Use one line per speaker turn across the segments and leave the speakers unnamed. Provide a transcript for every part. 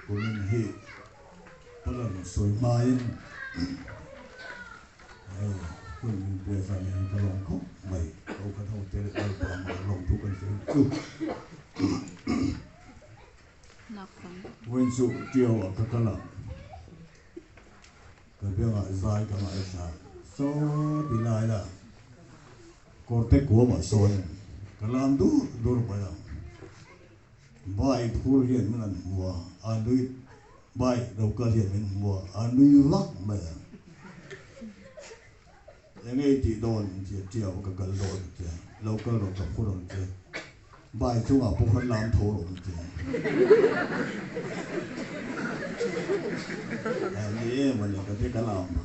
Kumin hi ka rawn sawi hmain hei hun min pe zan hian ka lawm khawp mai. Kokhat ho te leh Lalpa mah lawmthu kan sawi chu. Vawiin chu Tiau ah ka kal a, ka biangah zai ka ngaithla saw ti lai la kawrte kuamah sawn ka lam dur dur mai a. Bike phur hian min an hmu a, a nui bike lo kal hian min hmu a, a nui vak mai a. Eng nge i tih dawn an ti a, Tiau ka kal dawn an ti a, lo kal rawh ka phur ang che, bike chungah pawh khan lam tho rawh an ti a. Ni em a ni ka ti ka lam a,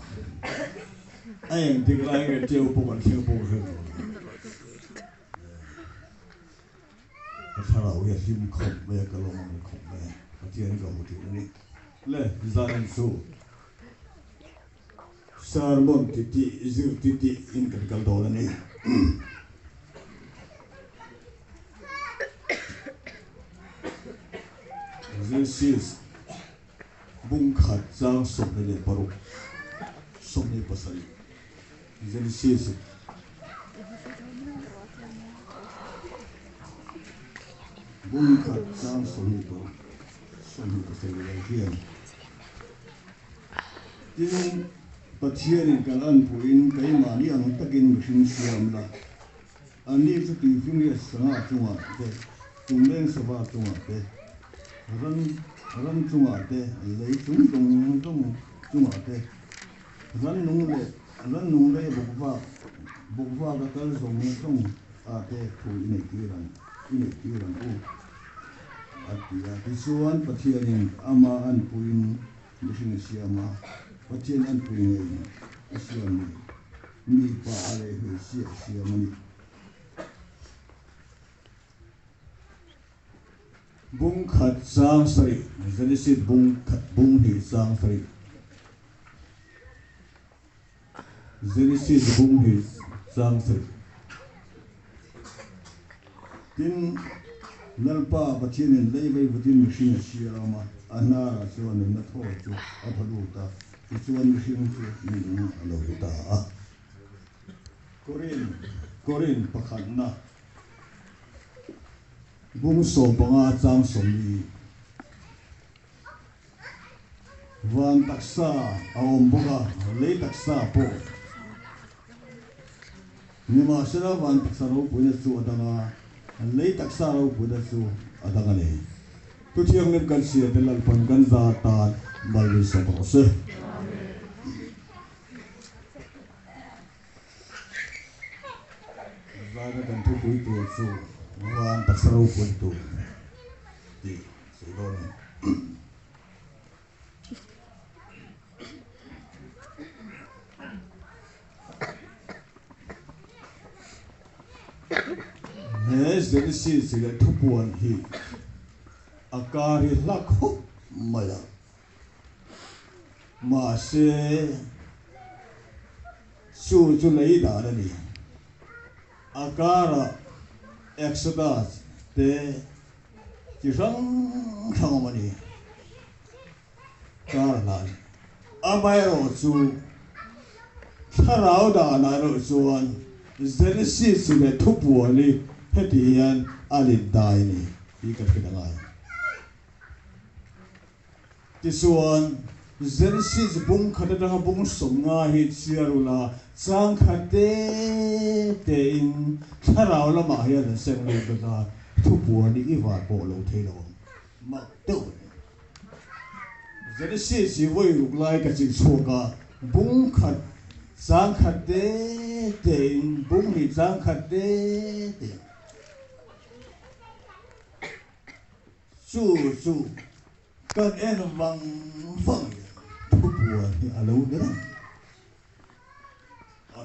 a engtik lai nge Tiau pawh kan thleng pawh ka hre lo. Ka thlarau hi a hlim khawp mai a, ka lawm ang khawp mai a, Pathian hi ka hmu thin a ni. Le, zan chu sermon titi, zir titi in kan kal dawn a ni. Genesis bung khat chang 26, 27. Genesis Bung khat chang 20 27 lo hian Tin, Pathianin kan anpuiin keimahni ang takin mihring siam la, anni chu tuifingriat sangha chungah te, chungleng sava chungah te, ran ram chungah te, lei chung zawng zawng chungah te, Rannung leh rannung leh bawkvak, bawkvak a kal zawng zawng a te thu i neih tir ang, i neih tir ang u, a ti a. Tichuan, Pathianin ama anpuiin mihring a siam a, Pathian anpui ngei a siam ni, mipa leh hmeichhia a siam a ni. Bung khat chang sarih, Genesis bung khat bung hnih chang sarih. Genesis bung hnih chang sarih. Tin, Lalpa Pathianin lei veivutin mihring a siam a, a hnarah chuan nunna thaw chu a thaw lut a, tichuan mihring chu minung a lo ni ta a. Korin, Korin pakhatna. Bung 15 chang 40. Van taksa a awm bawk a, lei taksa pawh. Nimahsela van taksa ropuina chu a dang a, lei taksa ropuina chu a dang a ni. Thuthianghlim kan hria te Lalpan kan za tan mal min sawm rawh se. Zana kan thupui tur chu van taksa ropui tur tih sawi dawn a ni. He Genesis leh thupuan hi a kar hi hla khawp mai a. Mahse, chu chu lei dan a ni. A karah Exodus te chi hrang hrang awm a ni. Kar hlan. Amaherawhchu, thlarau danah erawh chuan Genesis leh thupuan hi heti hian a lindai a ni tih ka hrilh a ngai. Tichuan, Genesis bung khat atanga bung 50 hi chhiar ula, chang khat te tein thlarau lamah hian an seng lut vek a, thupuan hi i var pawh lo thei lo ang. Mak deuh a ni. Genesis hi vawi ruk lai ka ching chhuak a, bung khat chang khat te tein bung hnih chang khat te te. Chu chu kan en vang vang hian thupuan hi a lo ni reng a.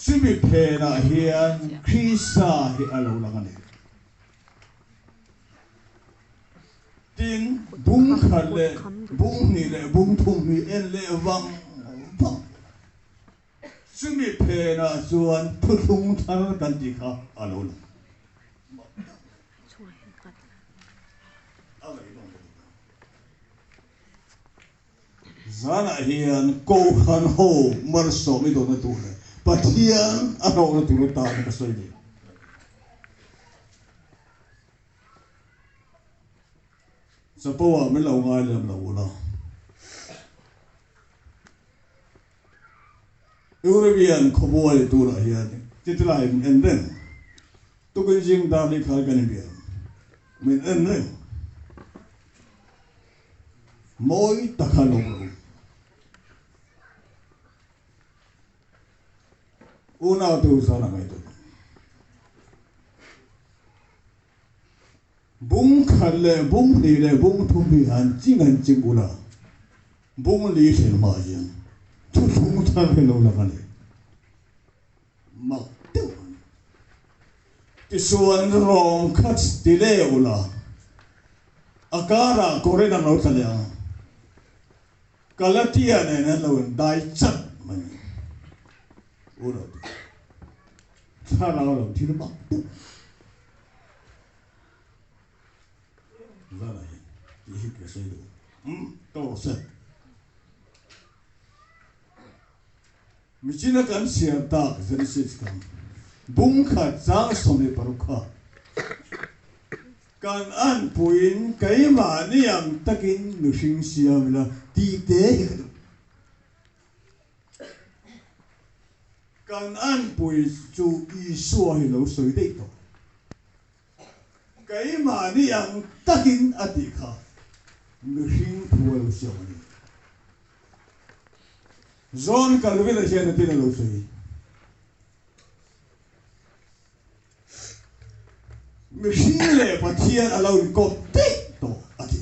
Chumi phenah hian Krista hi a lo lang a ni. Tin, bung khat leh bung hnih leh bung thum hi en leh vang vang. Chumi phenah chuan thuthlung thar kan tih kha a lo lang. A ngaihnawm ka ti ta. Zanah hian Kohhran ho malsawm i dawnna tur leh Pathian a hlawkna tur atan ka sawi ni. Chapo ah min lo ngai lem lo ula. European khawbuai turah hian titilai min en reng. Tukin zing dar ni khan kan inbiak min en reng. Mawi tak khan awm rawh u. Unau te u zan a ngaihtuah duh. Bung khat leh bung hnih leh bung thum hi han ching han ching ula, bung li thlen hma hian thuthlung thar hi lo lang a ni. Mak deuh a ni. Tichuan rawng kha ti leh ula, a karah kawrin an lo tla leh ang. Galatia nen an lo indai chat mai a ni. U lo ti. Thlarau lo thil mak deuh. Zana hi tih hi ka sawi duh. Umm ka rawh se. Michina kan chhiar tak Genesis kha bung khat chang 26 kha kan anpuiin keimahni ang takin mihring siam ila tih te hi ka duh. Kan anpui chu Isua hi lo sawi daih tawh. Keimahni ang takin a tih kha mihring thu a lo siam a ni. John Calvin-a hian a tin a lo sawi. Mihring leh Pathian a lo inkawp daih tawh a ti.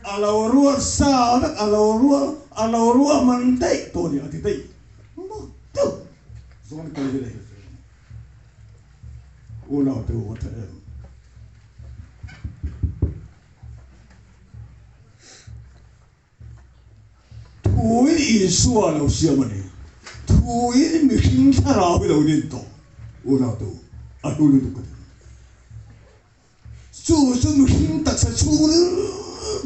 A lo ruat sa vek, a lo ruat, a lo ruahman daih tawh a ni a ti daih. Mak deuh zawn kal vel a hi sawi a ni. Unau te u va tha em. Thuin Isua lo siam a ni. Thuin mihring thlarau hi lo din tawh. Unau te u, a hlu lutuk ka ti. Chu chu mihring taksa chhungril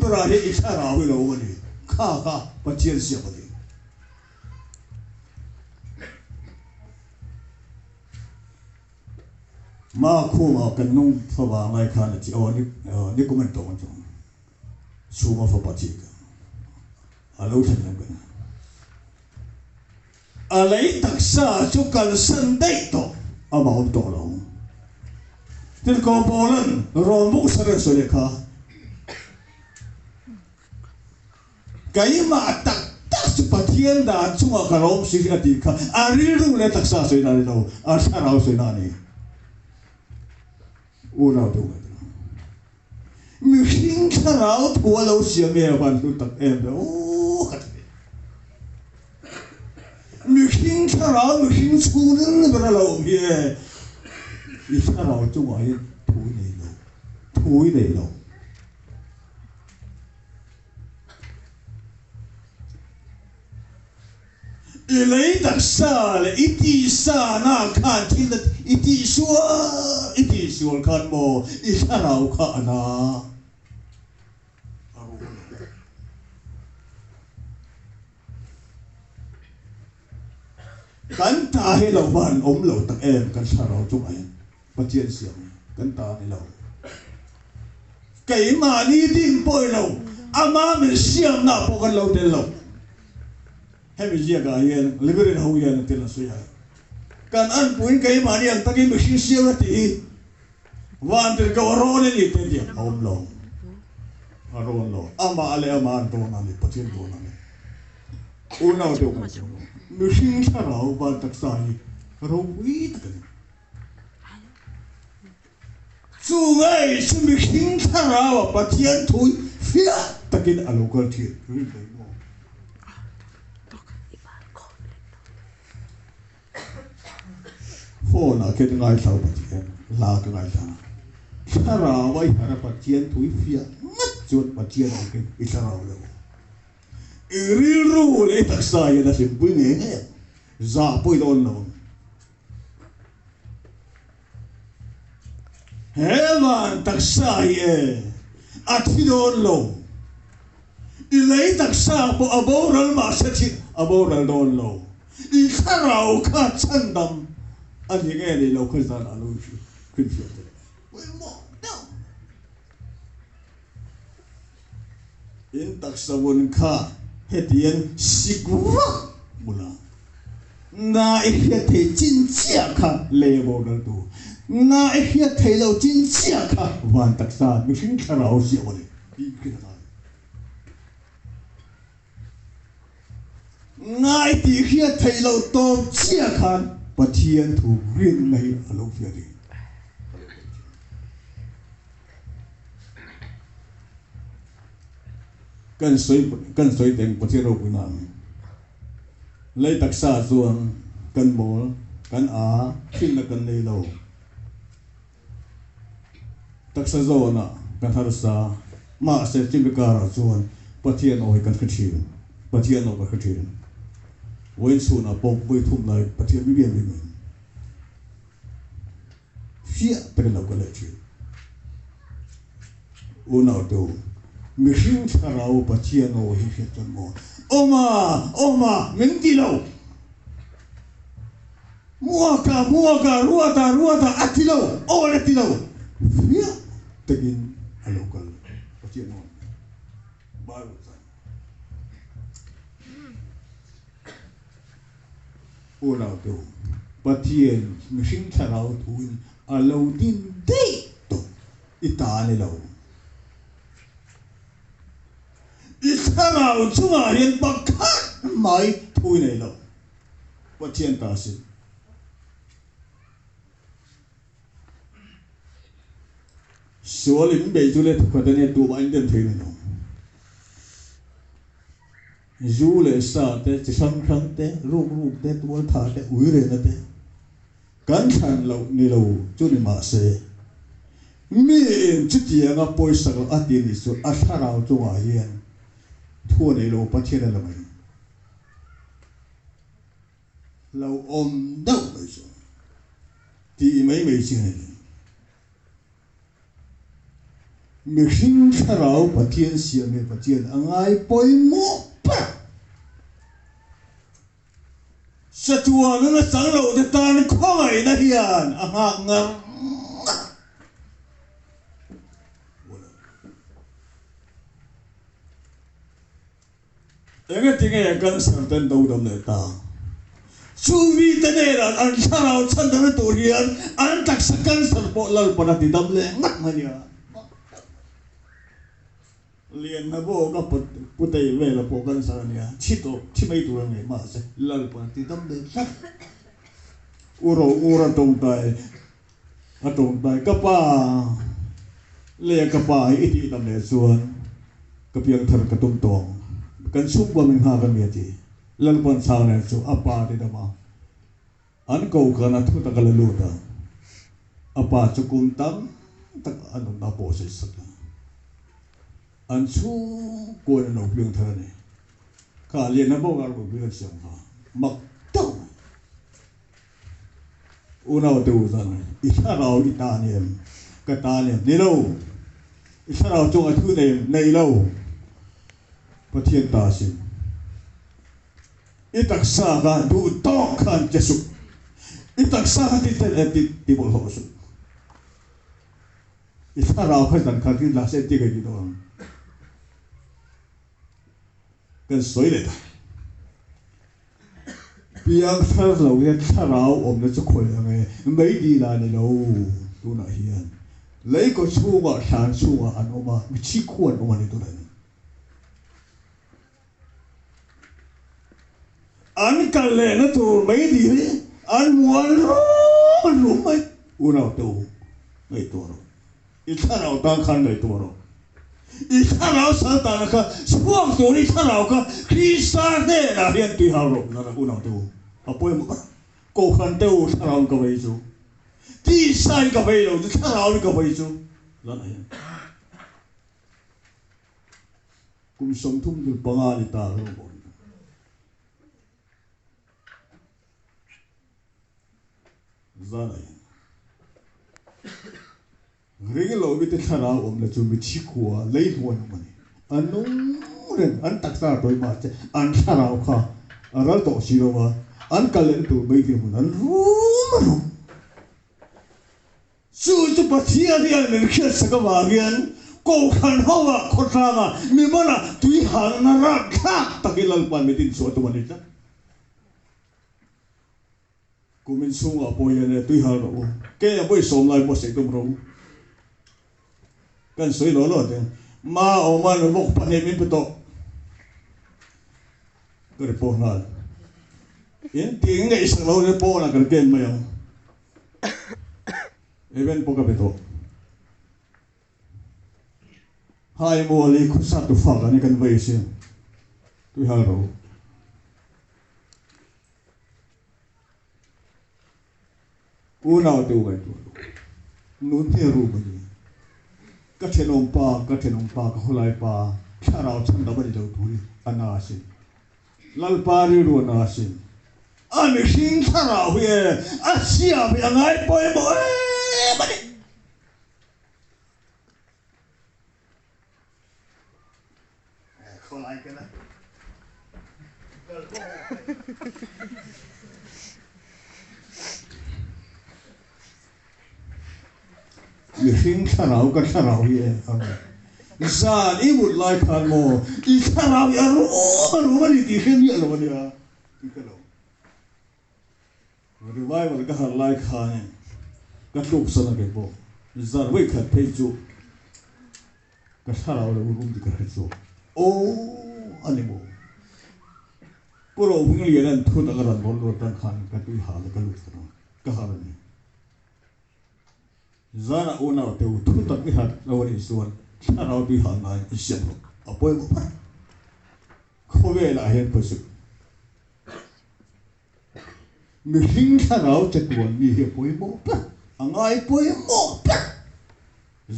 berah hian i thlarau hi lo awm a ni. Kha kha Pathian siam a ni. Ma khumah kan nung favang lai khan a ti, aw ni kum an tawng chu. Chhuma fapa chi ka a lo thlen em ka ni. A lei taksa chu kalsan daih tawh a mah awm tawh lo. Tirhkoh Paula'n Rom buk sar a sawi leh kha, Keimah tak tak chu Pathian dan chungah ka lawm si a tih kha a rilru leh taksa sawi na a ni lo, a thlarau sawi na a ni. Unau te unau te. Mihring thlarau thu a lo siam e van hlu tak em ve aw ka ti ve. Mihring thlarau mihring chhungril ber a lo awm hi e. I thlarau chungah hian thu i nei lo, thu i nei lo. I lei taksa leh i tihsana khan thil na i tihsual i tihsual khan maw i thlarau kha a na a ru lo. Kan ta hi lo van awm lo tak em kan thlarau chungah hian Pathian siam kan ta a ni lo. Keimahni ding pawh i lo, ama min siamna pawh kan lo tel lo. Hemi ziakah hian Liberal ho hian an tel an sawi a, kan anpuiin keimahni ang takin mihring siam a tih hi vantirhkoh a rawn a ni te tiang a awm lo. A rawn lo. Amah leh amah an rawn a ni, Pathian rawn a ni. Unau deuh kan sawi lo. Mihring thlarau van taksa hi ropui tak a ni. Chu ngei chu mihring thlarau a Pathian thu fiah takin a lo kal thin rin mai maw? Phone ah khian ka ngaithla a Pathian hla ka ngaithla a, thlarau a i harh a Pathian thu i fiah ngat chuan Pathian awm khi i thlarau lo. I rilru leh i taksa hian a hlimpui ngei ngei ang, zah pawh i dawn lo ang. He van taksa hi e, A thi dawn lo. I lei taksa pawh a boral mahse thi a boral dawn lo. I thlarau kha chhandam a ni nge ni lo kha zan a lo hrilhfiah teh. Pawimawh deuh. In taksa vun kha hetiang sik vak bula na i hriat thei chin chiah kha lei a boral tu, na i hriat thei lo chin chiah kha van taksa mihring thlarau siam a ni tih hriat a ngai. Na i tih hriat theih loh tawp chiah khan Pathian thu rinna hi a lo fiah thin. Kan sawi kan sawi teng Pathian ropui nan lei taksa chuan kan mawl kan a hrinna kan nei lo. Taksa zawnah kan harsa, mahse chimi karah chuan Pathian aw hi kan hre thin, Pathian aw ka hre thin. Vawiin chhunah pawh vawi thum lai Pathian mi biak ringin fiah takin lo ka leh thin. Unau tu, mihring thlarau Pathian aw hi hriat chuan maw, Awma! Awma! Min ti lo! Muaka, muaka, ruata, ruata, a ti lo, aw la ti lo, fiah takin a lo kal Pathian aw ni. Bible chuan Unau te u, Pathian mihring thlarau thuin a lo din daih tawh, i ta a ni lo. I thlarau chungah hian pakhat mai thu i nei lo. Pathian ta sin. Sual in bei chu le thukhat a nia tumah in dem thei ni lo. Zu leh sa te, chi hrang hrang te, ruk ruk te, tual tha te, ui rehna te kan thlan loh ni lo chu ni mah se, mi in chutianga pawisak loh a ti ni chu a thlarau chungah hian thu a nei lo Pathian a la mai. Lo awm deuh mai chu tih mai mai chi a ni lo. Mihring thlarau Pathian siam hi Pathian a ngai pawimawh ber. Chatuan a chang lo te tan khawngaihna hian a nghak ngar ngar. Engatinge cancer ten do dam leh ta? Chu mite nena an thlarau chhandamna tur hian an taksa cancer pawh Lalpan a ti dam leh ngat mai nia. Lianna bawk a putei vela pawh cancer a nia, thi tawh, thi mai tur a ngei mahse Lalpan a ti dam leh tlat. U ro ur a tawngtai a tawngtai ka pa leh ka pa hi i tih dam leh chuan ka piang thar ka tum tawng kan chhungkua min nghak a ni a ti. Lalpan chhang nen chu a pa ti dam a, an ko khan a thu tak a la lut a, a pa chu kum tam tak a nunna pawh sawi sak a, an chhungkua in an lo piang thar a ni. Kha lian a bawk a rawn piang siam kha mak deuh mai. Unau te u zan i thlarau i ta ni em? Ka ta ni em? Ni lo. I thlarau chung a thu nei em? Nei lo. Pathian ta sin. I taksa kha duh tawk khan che suh. I taksa kha ti ti ti bawlhhlawh suh. I thlarau kha zan khat in la se ti ka ti dawn. Kan sawi leh ta. Piang thar lo hian thlarau awmna chu khawi ang e, mei dil ah ni lo tunah hian lei kaw chhungah thlan chhungah an awm a, mithi khu an awm a ni tunah hian. An kal lehna tur mei dil hi an muan rum an rum mai, unau te u ngaihtuah rawh. I thlarau tan khan ngaihtuah rawh. I thlarau sal tana kha chhuak tur i thlarau kha Krista hnenah hian tui hau rawh zara unau te u. A pawimawh ber. Kohhran te u thlarau in ka vei chu. Tisa in ka vei lo chu thlarau in ka vei chu zanah hian. Kum 35 ni ta ka rawn bawk. Zanah hian. Ring lo mite thlarau awmna chu mithi khua lei hnuai awm a ni. A nung reng, an taksa a tawi mahse an thlarau kha a ral tawh si lo a, an kal lehna tur mai dinhmun an rum a rum. Chu chu Pathian hian min hriatsak avang hian Kohhran ho ah khawtlang ah mimal ah tui halna rapthlak takin Lalpan min inchhuah tum a ni tlat. Kum in chhungah pawh hian e tui hal rawh u, kei a vawi sawm lai pawh saih tum rawh u. Kan sawi lo lo teng. Ma awm a vawk pahnih min pe tawh. Ka ri pawh nghal. In tih ngaihsak lo te pawnah kan ken mai ang. Event pawh ka pe tawh. Hai mual i khusa tu fak an i kan vawi sin. Tui hal rawh u. Unau te u ngaihtuah lo. Nun hi a rum a ni. Ka thenawm pa, ka thenawm pa, ka khawlai pa, thlarau chhandam a ni lo tur hi a na asin. Lalpa rilru a na asin. A mihring thlarau hi e a siam hi a ngai pawimawh em a ni. Mihring thlarau ka thlarau hi e a rawn zan i mut lai khan maw i thlarau hi a rum a rum a ni tih hre miah lo a nia tih ka lo Revival ka harh lai khanin ka tluk san a kei pawh zar vawi khat phei chu ka thlarau lo rum tih ka hre chhuak. Aw a ni maw? Pu Rohmingliana'n thu tak a rawn rawn lut atang khan ka tui hal a ka lut ta dawn ka harh a ni. Zanah unau te u thu tak i harh lo a nih chuan thlarau tui hal nain i siam rawh a pawimawh ber. Khawvelah hian pawisa Mihring thlarau chatuan mi hi a pawimawh ber, a ngai pawimawh ber.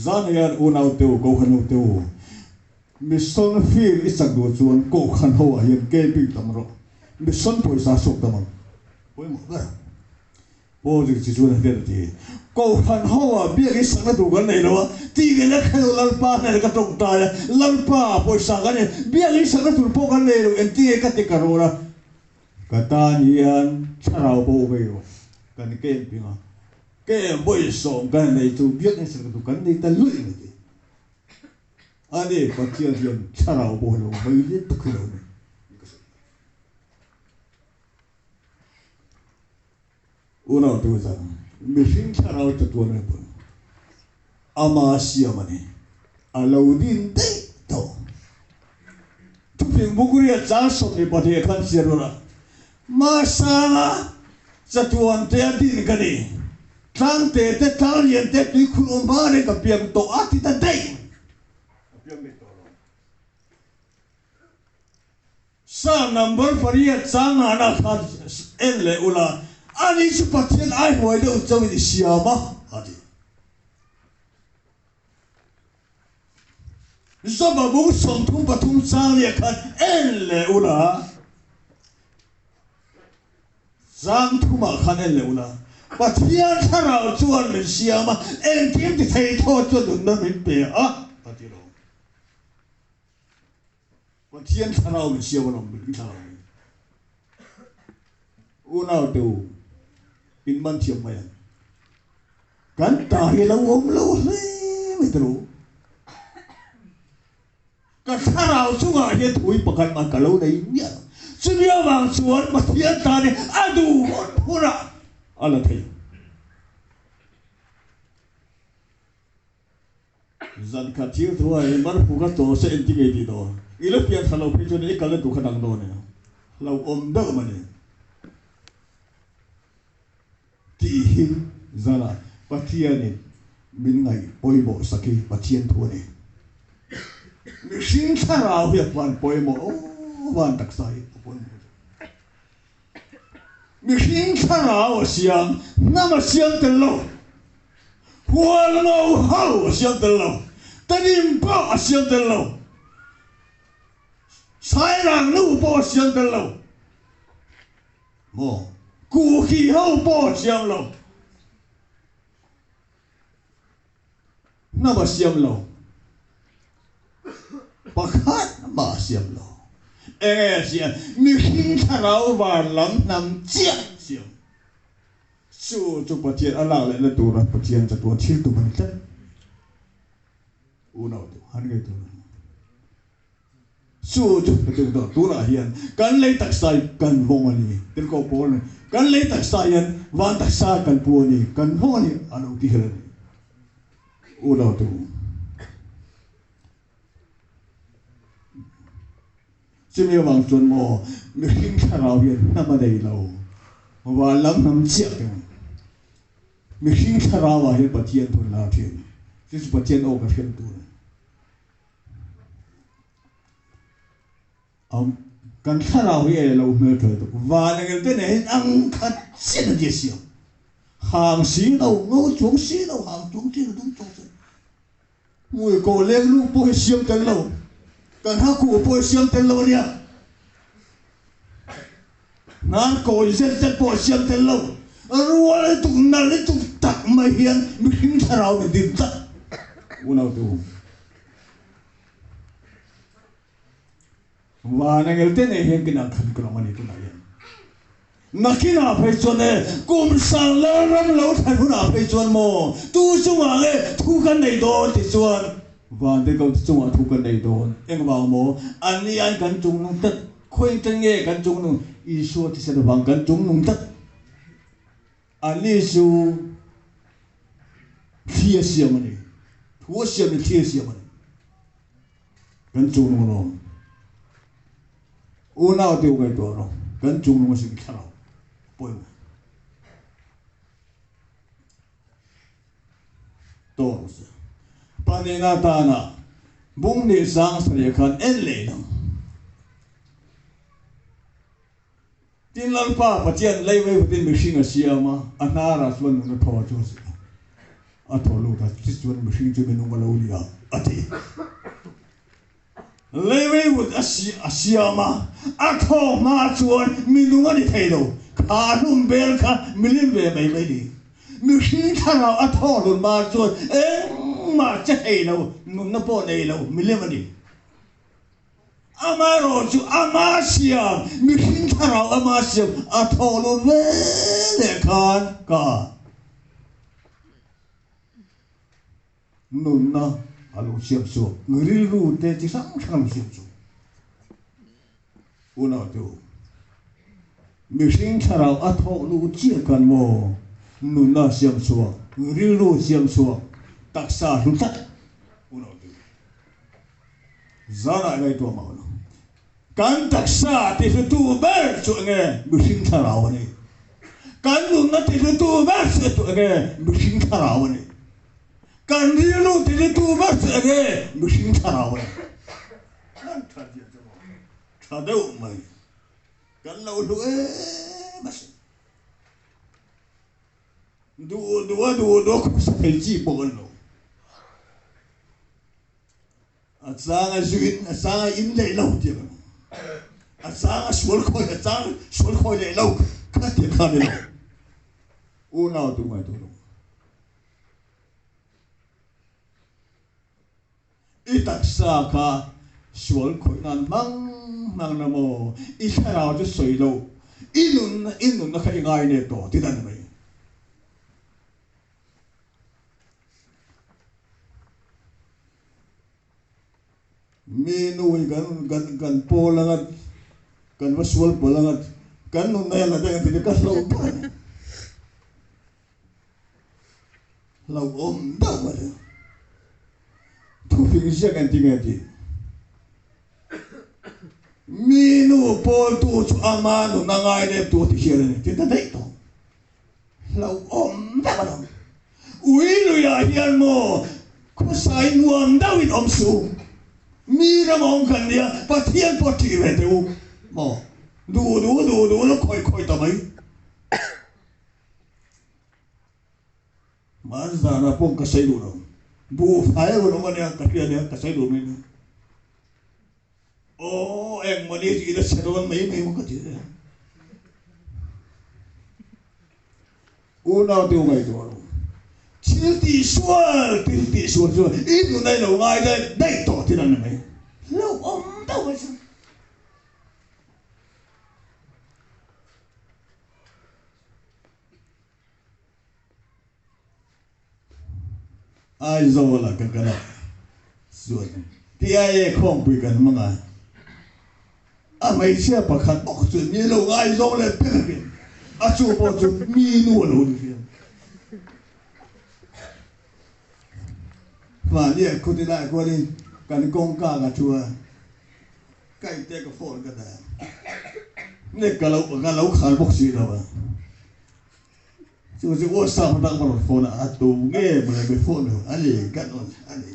Zan hian unau te u, Kohhran ho te u, mission field i chak duh chuan Kohhran ho ah hian camping tam rawh, mission pawisa suk tam ang, pawimawh ber. Paul dik chi chuan a hriat a ti. Kohhran ho ah biak i sakna tur kan nei lo a, tih ve lek kha lo Lalpa hnenah ka tawngtai a, Lalpa pawisa kan nei, biak i sakna tur pawh kan nei lo, engtinge ka ti ka rawn a, Ka tan hian thlarau bo vei rawh, kan camping a, camp vawisawm kan nei chu biakinn sakna tur kan nei ta luih mai ti. Ani Pathian hian thlarau bo hi lo vei let tak hi lo ni. Unau tu zan mihring thlarau chatuan a pawh ama siam a ni. A lo din daih tawh. Thufing bukria chang 22 khan chhiar rawh la. Masanga chatuan te a din ka ni. Tlangte te tlanglian te tuikhur awm hma reng ka piang tawh a ti ta daih. A piang daih tawh lo. Psalm number pariat chang ngahna khan en leh ula, ani chu Pathian ai hnuai deuh chauhin i siam a, a ti. Joba bung 33 chang nia khan en leh ula, chang thumah khan en leh ula, Pathian thlarau chuan min siam a, engkim ti thei thaw chuan nunna min pe a, a ti lo. Pathian thlarau in siam alawm mihring thlarau in. Unau te u, in man thiam mai ang. Kan ta hi lo awm lo hle mai te ru. Ka thlarau chungah hian thui pakhat mah ka lo nei miah lo. Chumi avang chuan Pathian tan hi a duh hun hunah a la thei. Zan khat thil thu a i mar fuk a chaw se engti ngei tih dawn. I la pian thla lo phei chuan i kalna tur kha dang dawn e. Hlauhawm deuh mah ni. Tih hi zanah Pathianin min ngaih pawimawh sak hi Pathian thu a ni. Mihring thlarau hi a van pawimawh aw van taksa hi a pawimawh zawk. Mihring thlarau a siam, hnam a siam tel lo. Hualngo ho a siam tel lo. Tanim pawh a siam tel lo. Sairang nu pawh a siam tel lo. Maw? Kuhki ho pawh a siam lo. Hnam a siam lo. Pakhat mah a siam lo. Enge a siam? Mihring thlarau van lam hnam chiah a siam. Chu chu Pathian a lak lehna tura Pathian chatuan thil tum a ni tlat. Unau te han ngei tur a ni. Chu chu ka tum tawh tunah hian kan lei taksa hi kan vawng a ni. Tirhkoh Paul nen kan lei taksa hian van taksa kan pu a ni, kan vawng a ni a lo ti hial a ni. Unau te u. Chumi avang chuan maw mihring thlarau hian hnam a nei lo, van lam hnam chiah te ang. Mihring thlarauah hian Pathian thun la thin, chu chu Pathian aw ka hriat tur a ni. Kan thlarau hi e lo hmel tha lutuk. Van engel te nen hian ang khat chiah an tia siam. Hang si lo, ngo chuang si lo, hang chuang si lo, dum chuang si lo. Hmui kaw leng lung pawh hi siam tel lo. Kan ha kuh pawh hi siam tel lo a nia. Hnar kawi zet zet pawh siam tel lo. Rual lutuk, nal lutuk tak mai hian mihring thlarau min din tlat. Unau te u. Van engel te nei hian kinah khan ka lawm a ni tunah hian. Nakinah phei chuan e, kum sang lalram lo thlen hunah phei chuan maw tu chungah nge thu kan nei dawn ti chuan van te ko te chungah thu kan nei dawn. Engvang maw? Anni an kan chungnung tlat. Khawiin ṭan nge kan chungnung? Isua thisen avang kan chungnung tlat. Anni chu thli a siam a ni. Thu a siam ni thli a siam a ni. Kan chungnung alawm. Unau te u ngaihtuah rawh. Kan chungnung a sin thlarau pawimawh. Tawh rawh se. Pahnihna atana bung nih sang sarih khan en leh dang. Tin, Lalpa Pathian lei veivatin mihring a siam a, a hnarah chuan nun a thaw chu a si a, a thaw lut a, tichuan mihring chu minung a lo ni a, a ti. Lei veivut a siam a, a thaw hma chuan minung a ni thei lo, kha hlum bel kha milim ve mai mai ni. Mihring thlarau a thaw hlun hma chuan engmah che thei lo, nunna pawh nei lo, milim a ni. Amaherawh chu ama siam, mihring thlarau ama siam a thawh lut ve leh khan ka nunna a lo siam chhuak, rilru te chi hrang hrang a lo siam chhuak. Unau te u, mihring thlarau a thawh lut chiah khan maw nunna siam chhuak, rilru siam chhuak, taksa hlu tlat. Unau te u. Zanah ngaihtuah mah lo. Kan taksa tihlutu ber chu enge mihring thlarau a ni. Kan nunna tihlutu ber chu enge mihring thlarau a ni. Kan rilru tihlutu ber chu enge mihring thlarau a ni. Kan tha zia chu maw? Tha deuh mai. Kan lo hlu em asin. Duh duh a duh duh a khawsa thei chi pawh an lo. A chang a zuin, a chang a in leh lo tih ang. A chang a sual khawi, a chang sual khawi leh lo kha tih kha ni lo. Unau tu ngai tu lo. I taksa kha sual khawih nan hmang hmang na maw? I thlarau chu sawi lo. I nun, i nunna kha i ngai nep tawh ti dan mai. Mi nu hi kan kan kan pawl anga kan va sual pawl anga kan nun na hian la deng a ti ka hlauh ber a ni. Hlauhawm deuh mai a. Thufing ziak engtin nge tih? Mi nu pawltu chu ama nun a ngai nep tu a ti hial a ni. Tin ta daih tawh. Hlauhawm deuh a lo. Ui luiah hian maw khawsai nuam deuhin awm suh u. Mi ram a awm kan nia, Pathian pawh ṭih ve teh u maw. Duh duh duh duh lo khawih khawih ta mai. Hmanzana pawh ka sawi duh lo. Buhfai a rawn awm a nia, ka hria nia, ka sawi duh mai nia. Aw engmah ni chu i la chhe dawn mai mai maw ka ti a. Unau te u ngaihtuah rawh. Thil tihsual, thil tihsual chu i nun a i lo ngai daih daih tawh thil a ni mai. Hlauhawm deuh mai chu. Aizawl-a ka kal a, chuan TIA khawmpui kan hmang a, a hmeichhia pakhat bawk chu mi lo ngaizawng leh ber hian a chu pawh chu mi nu a lo ni hian. Mahni a khuti lai kualin kan kawngka ka thu a, ka inte ka phone ka dah a, nge ka lo ka lo khar bawk si lo a. Chu chu WhatsApp atang ka rawn phone a, a tu nge mawle mi phone hu a ni ka nawn a ni.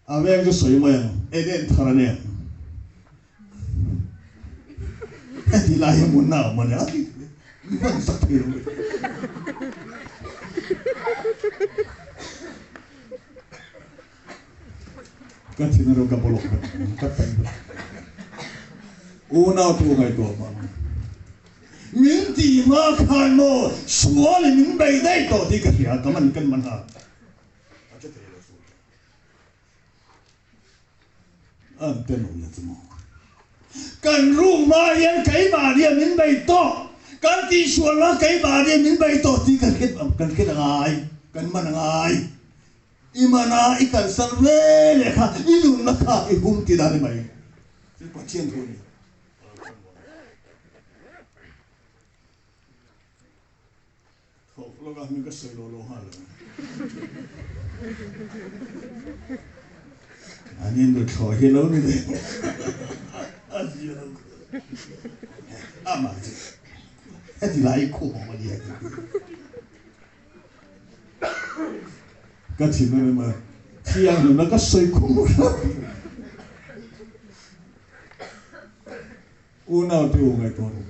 A veng chu sawi mai ang, en en thar a nia. Heti lai hi hmun na awm a nia, a ti mi hman sak thei lo. Ka thin erawh ka bawlawk vek, ka pen vek. Unau tu ngaihtuah hmang. Min ti hma khan maw sual in min bei daih tawh tih ka hria, ka man kan man a. A che thei lo sual. An tenawm na chu maw. Kan room ah hian keimahni a min bei tawh, kan tihsual hma keimahni a min bei tawh tih kan hriat kan hriat a ngai, kan man a ngai. I mana i kalsan ve leh kha i nunna kha i hum ti dan ni mai. Chu Pathian thu a ni. Thawk lawk a hming ka sawi lo lo nghal lo. An in nuthlawi hi lo ni ve. A zia lo. Amah chu heti lai khum awm a nia. Ka thin a rem a, thianghlimna ka sawi khum hrep. Unau te u ngaihtuah rawh.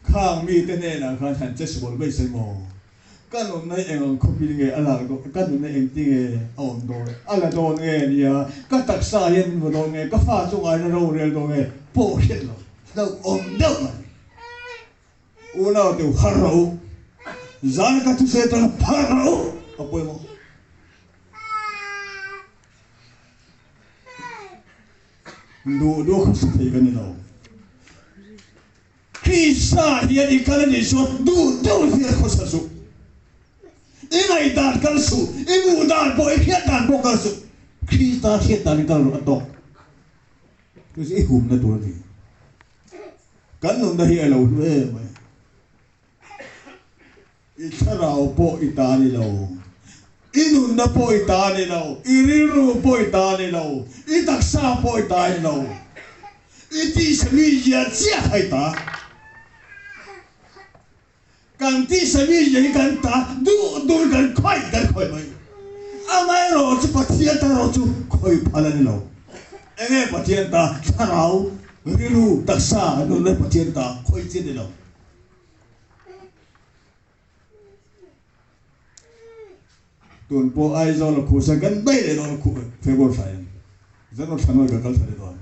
Khang mite hnenah khan han che sual mai se maw? Ka nunna hi eng ang khawpin nge a lak dawn, ka nunna engti nge a awm dawn, a la dawn nge nia, ka taksa hian min vaw dawn nge, ka fa chungah hian a rorel dawn nge pawh hriat lo, hlauhawm deuh mai. Unau te u har rawh u, zan ka thusei atanga phar rawh u, a pawimawh. Duh duh kha hre thei ka ni lo. Krista hian i kal a nih chuan duh duh hian khawsa suh. I ngaihdan kal suh, i hmuh dan pawh, i hriat dan pawh kal suh. Krista hriat dan i kal rawh a tawk. Chu chu i humna tur a ni. Kan nunna hi a lo hlu em mai. I thlarau pawh i ta ni lo, i nunna pawh i ta ni lo, i rilru pawh i ta ni lo, i taksa pawh i ta ni lo, i tisa mizia chiah kha i ta. Kan tisa mizia hi kan ta duh duh in kan khawih kan khawih mai. Amaherawhchu Pathian ta erawh chu khawih phal a ni lo. Enge Pathian ta? Thlarau, rilru, taksa, nunna hi Pathian ta khawih chi a ni lo. Tun pawh Aizawl a khuh sawn kan daih leh dawn a khuh February thla hian January thla nawi ka kal thla leh dawn.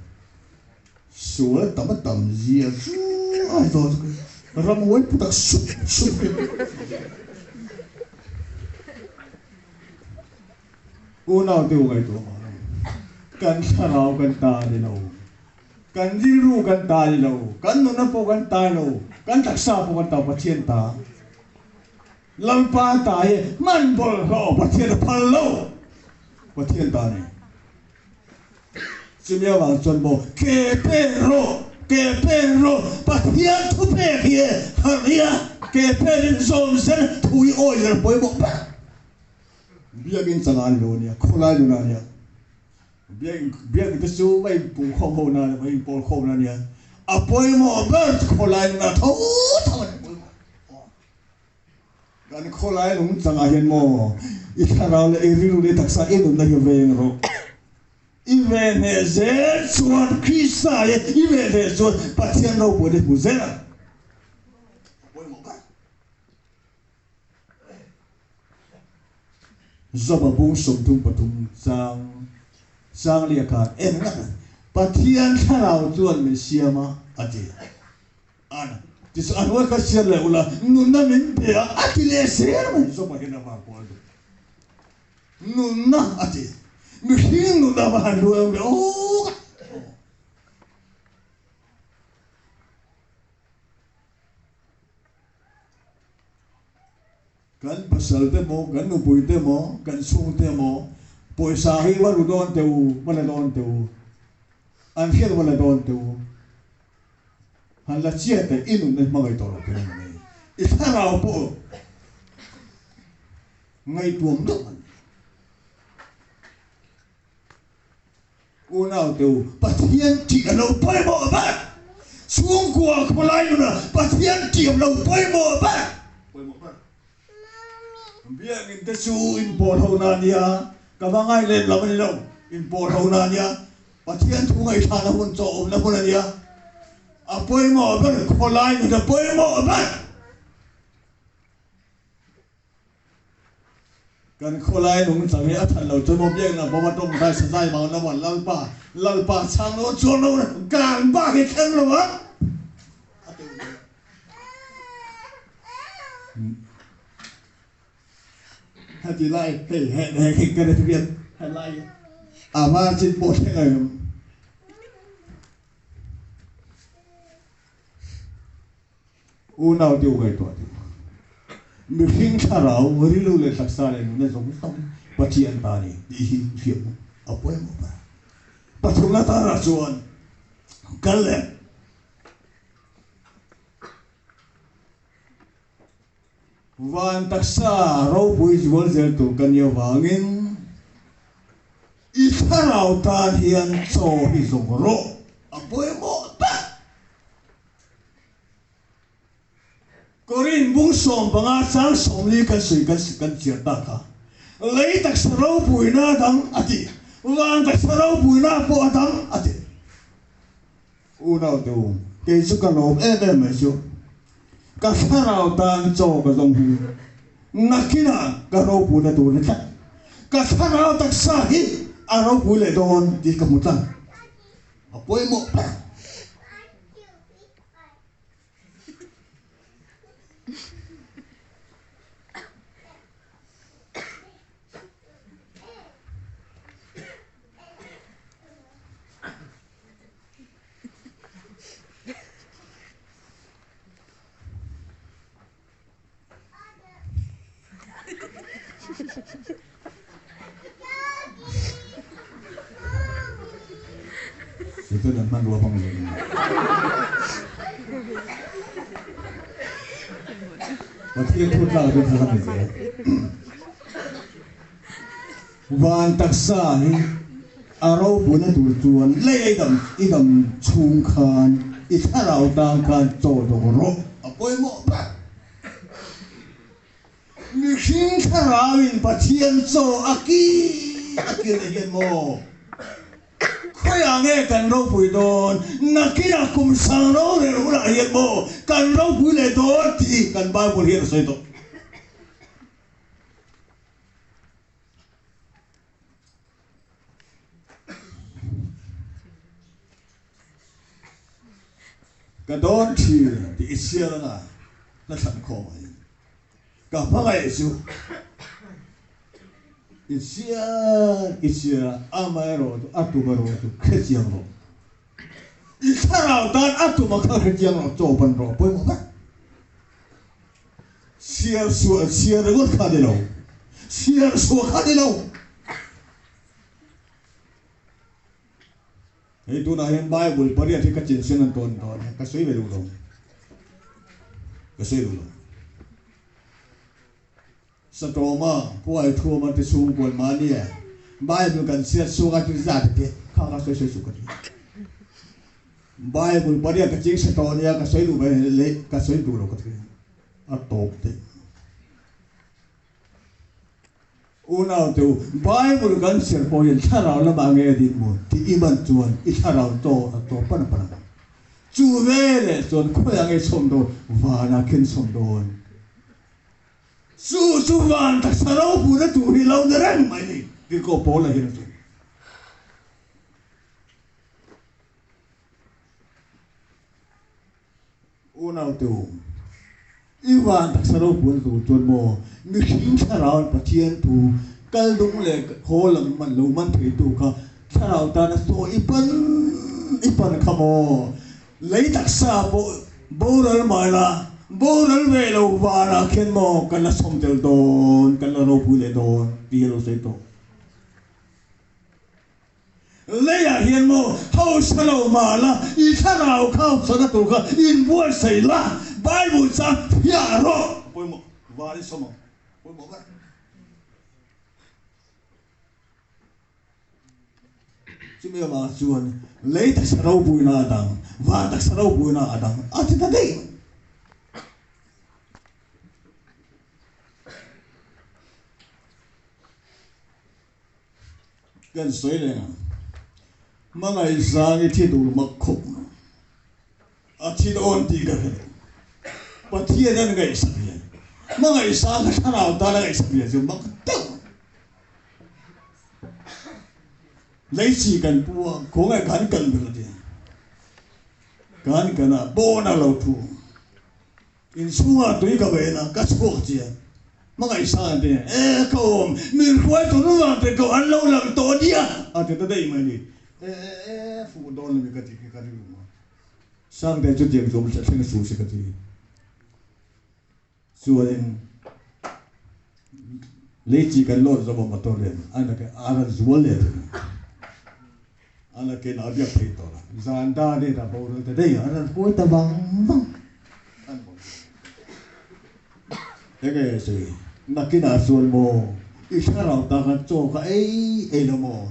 Sual tam a tam zia chu Aizawl chu ram uai pu tak sup sup hi. Unau te u ngaihtuah mah lo. Kan thlarau kan ta a ni lo. Kan rilru kan tai lo, kan nuna pawh kan tai lo, kan taksa pawh kan tau Pathian ta. Lalpa ta hi hman bawlhhlawh Pathian a phal lo. Pathian ta a ni. Chumi avang chuan maw ke pen rawh, ke pen rawh, Pathian thupek hi harh hi a ke pen in zawm zel thu hi awi zel pawimawh ber. Biakinn changah a ni lo a nia, khawlai nunah a nia. Biak te chu va inpumkhawm ho na va inpawl khawm na nia. A pawimawh ber chu khawlai nunah tho tho a ni pawimawh. Kan khawlai nung changah hian maw i thlarau leh i rilru leh i taksa i nunna hi veng rawh. I ve hneh zel chuan Krista hi i ve hneh chuan Pathian ropuina i hmu zel ang. A pawimawh ber. Joba bung 33 chang chang leh khan en ngat a, Pathian thlarau chuan min siam a, a ti. An. Tichuan a hnuai kha chhiar leh ula, nunna min pe a, a ti leh zel mai zawk hian a vang kual duh. Nunna a ti. Mihring nunna va han hlu em le aw. Kan pasal te maw, kan nupui te maw, kan chhung te maw, pawisa hi va ru dawn teh u, va la dawn teh u, an hriat va la dawn teh u. Han la chiah teh, i nunna hi hmangaih tawh lo kher ang mai. I thlarau pawh ngaihtuam deuh a ni. Unau te u, Pathian tih a lo pawimawh ber. Chhungkua khawlai nuna Pathian tih a lo pawimawh ber. Pawimawh ber. Biakinn te chu inpawl ho na nia, ka va ngai lem lo a ni lo. Inpawl ho na nia, Pathian thu ngaihthla na hun chaw awmna hmun a nia. A pawimawh ber, khawlai nuna pawimawh ber. Kan khawlai nung chang hi a that lo chuan maw biakna bawm a tawngtai sazai vang lo maw Lalpa Lalpa chhang lo chuang lo kan bak hi thleng lo ang a ti ule. Heti lai hei he he he ka ret riat he lai a va chin pawh thleng ai Unau te u ngaihtuah teh u. Mihring thlarau, rilru leh taksa leh nunna zawng zawng Pathian ta a ni tih hi hriat a pawimawh ber. Pathumna tarah chuan kal leh van taksa ropui zual zel tur ka nih avangin i thlarau tan hian chaw hi zawng rawh a pawimawh ber. Korin bung 15 chang 40 kan sawi kan kan chiar ta kha. Lei taksa ropuina a dang a ti, van taksa ropuina pawh a dang a ti. Unau te u, kei chu ka lawm em em mai chu. Ka thlarau tan chaw ka zawng hi nakinah ka ropuina tur ni tlat. Ka thlarau taksa hi a ropui leh dawn tih ka hmu tlang. A pawimawh ber. Ito nan hmanrua hmang lo in. Pathian thu tlak chu kha kan ve. Van taksa hi a ropui na tur chuan lei a i dam i dam chhung khan i thlarau tan khan chaw dawk rawh a pawimawh ber. Mihring thlarauin Pathian chaw a ki a kil hian maw? Khawiah nge kan ropui dawn? Nakinah kum sang rorel hunah hian maw kan ropui leh dawn tih kan Bible hian a sawi tawh. Ka dawn thin tih i chhiar anga ka thlan khawm ah hian ka hmangaih chu i chhiar i chhiar a, amaherawh chu a tum erawh chu hrechiang rawh. I thlarau tan a tum a kha hrechiang rawh, chaw ban rawh pawimawh vek. Chhiar suah chhiar ringawt kha a ni lo, chhiar suah kha a ni lo. Hei tunah hian Bible pariat hi ka chinsen an tawn dawn a, ka sawi ve duh lo. Ka sawi duh lo. Satawma, Puaithuama te chhungkuan mahnia Bible kan chhiat chhunga thil zat te kha ka sawi sawi suh ka ti. Bible pariat ka ching sa tawh ania ka sawi duh ve leh ka sawi duh lo ka ti. A tawp daih. Unau te u, Bible kan chhiar pawh hian thlarau lamah nge a din maw tih i man chuan i thlarau chaw a chaw pan pan ang. Chu veleh chuan khawiah nge chhawm dawn? Vanah khin chhawm dawn. Chu chu van taksa ropuina tur hi lo ni reng mai ni tih pawh Paula hian a sawi. Unaute u, i van taksa ropui tur chuan maw mihring thlarau Pathian thu kal dung leh haw lam man lo man theitu kha thlarau tana chaw i pan i pan kha maw lei taksa pawh boral mah ila boral ve lo vanah khian maw kan la sawm tel dawn kan la ropui leh dawn tih hi a lo sawi tawh. Leiah hian maw hausa lo mah la, i thlarau kha hausana tur kha inbuatsaih la, Bible chang phiah rawh. A pawimawh, van i sawm ang, a pawimawh ber. Chumi avang chuan lei taksa ropuina a dang, van taksa ropuina a dang a ti ta daih mai. Kan sawi reng ang. Hmangaihzang i thi tur mak khawp mai. A thi dawn tih ka hre lo. Pathian an ngaihsak hian hmangaihzang kha thlarau tan a ngaihsak hian chu mak deuh mai. Leichi kan pu a, khawngaih kan kal ber a tia. Kan kan a, pawn a lo thu. Inchhungah tui ka ven a, ka chhuak chian. Hmangaihsang te, E ka awm, min hruai tur vang te ko an lo lang tawh nia, a ti ta daih mai ni. E e e, fuh dawn lo mi ka ti khi ka rilru a. Sangte chutiang chu awm thleng suh se ka ti. Chuanin lei chi kan lawt zawm a motor in a a rawn zual leh thung a. A la ken a biak thei tawh lo. Zan da det a boral ta daih a, a rawn huai ta vang vang. An bo Enge sawi, nakinah chuan maw i thlarau ta khan chaw kha ei ei lo maw?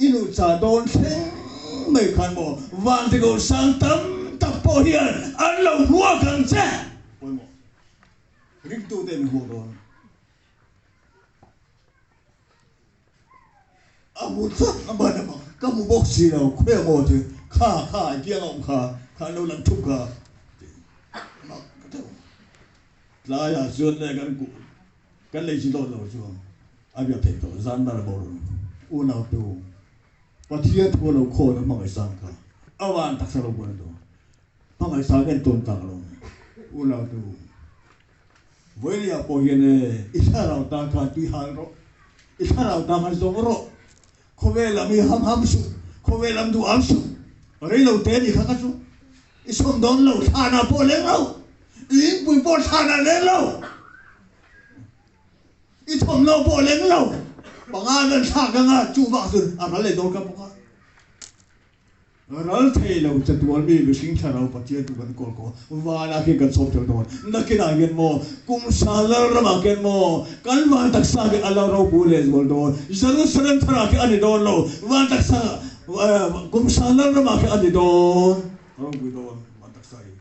I nuh chah dawn thleng mai khan maw Vantiko sang tam tak pawh hian an lo hmuak ang che. Pawimawh ringtute min hmuak dawn. A hmu tlat a ban a bang ka hmu bawk si lo khawi ang aw ti kha kha i piang a awm kha kha an lo lang thup kha ti mak ka deuh tlaiah chuan le kan kuh kan lei chi dawt lo chuan a biak theih tawh zan bar a boral unau tu Pathian thu a lo khawn a hmangaihsang kha a van taksa lo buan a duh hmangaihsang en tawn tak lo unau tu. Vawinia pawh hian e, i thlarau tan khan tui hal rawh, i thlarau tan khan zawng rawh, khawvel lam i ham ham suh, khawvel lam duh am suh, rei lo te ni kha kha chu i sawm dawn lo, thlanah pawh leng lo, i inpui pawh thlanah leng lo, i thawmhnaw pawh leng lo, panga nan thlak anga chuvang chuan a ral leh dawn kha bawk a. Ral thei lo chatual mi mihring thlarau Pathian chu kan kawl ko. Vanah khian kan chhawp tel dawn. Nakinah hian maw kum sa Lalramah khian maw kan van taksa khi a lo ropui leh zual dawn. Jerusalem tharah khi a ni dawn lo. Van taksa kum sa Lalramah khi a ni dawn. A ropui dawn van taksa hi.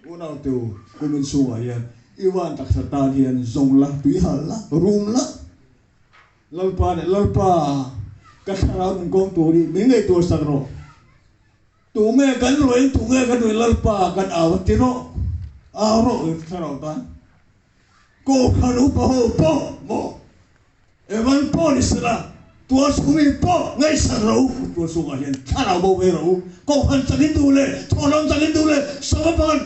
Unaute u, kumin chhungah hian i van taksa tan hian zawng la, tui hal la, rum la. Lalpa nih, Lalpa, ka thlarau nun kawng tur hi min ngaihtuah sak rawh. Tunge kan ruain, tunge kan ruain Lalpa kan au a ti rawh. Au rawh i thlarau tan. Kohhran upa ho pawh maw? Evan pawh ni sela, tual chhungin pawh ngaihsak rawh u, tual chhungah hian thlarau bo ve rawh u, kohhran changin duh leh thawhlawm changin duh leh sava pakhat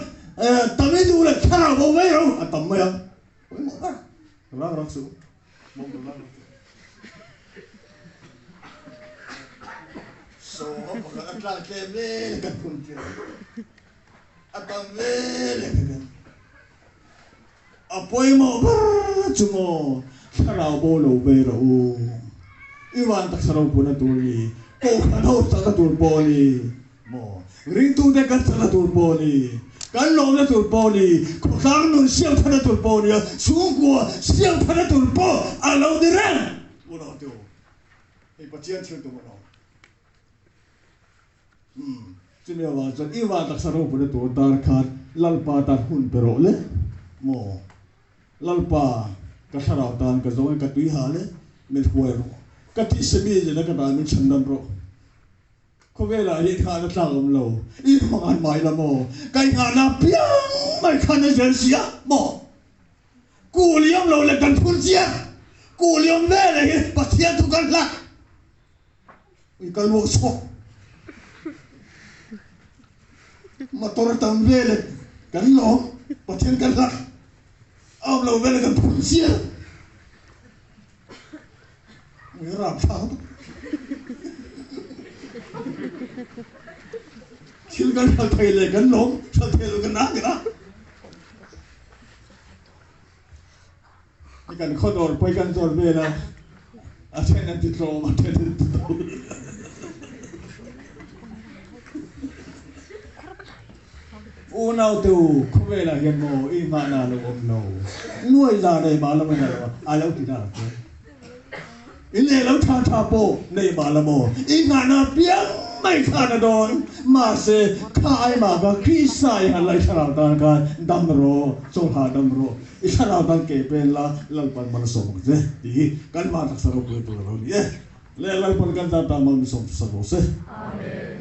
tamin duh leh thlarau bo ve rawh u, a tam mai ang. Pawimawh ber, rang rang suh u, mawng rang rang suh u. Sava pakhat a tlak tlem ve leh kan phun tir a, a tam ve leh kan. A pawimawh ber chu maw thlarau bo lo ve rawh u. I van taksa ropuna tur ni, kohhran ho chakna tur pawh ni maw, ringtute kan chakna tur pawh ni, kan lawmna tur pawh ni, khawtlang nun siam thatna tur pawh nia, chhungkua siam thatna tur pawh a lo ni reng. Unaute u, hei Pathian thil tum a lo. Umm, chumi avang chuan i van taksa ropui tur tan khan Lalpa tan hun pe rawh le maw? Lalpa, ka thlarau tan ka zawng in ka tui hal e, min hruai rawh. Ka thise mi zela ka dan min chhandam rawh. Khawvelah hi nghahna tlak awm lo, i hmangaih mai la maw? Ka i nghahna piang mai khan a zel si a maw? Kuliam lo leh kan phur chiah, kuliam veleh hi Pathian thu kan hlat. I ka luah chhuak. Motor tam vel e kan lawm, Pathian kan hlak a awm lo vel e kan phun chial. Ui rapthlak lutuk. Thil kan hral thei le kan lawm, hral thei lo kan na kan a. Kan khaw dawr pawh kan zawr vel a, a then an ti tlawm, a then an ti to. Unau te u, khawvelah hian maw i nghahna a lo awm lo, nuai la nei mah la maw ina lo a lo ti ta che. I leh lo tha tha pawh nei mah la maw, i nghahna piang mai khan a dawn. Mahse, kha ai mah kha Krista i han laih thlarau tan khan dam rawh, chawlhah dam rawh, i thlarau tan ke pen la, Lalpan mal a sawm ang che tih hi kan hma taksa ropui tur a lo ni e. Le Lalpan kan tan tan mal min sawm sak rawh se.
Amen.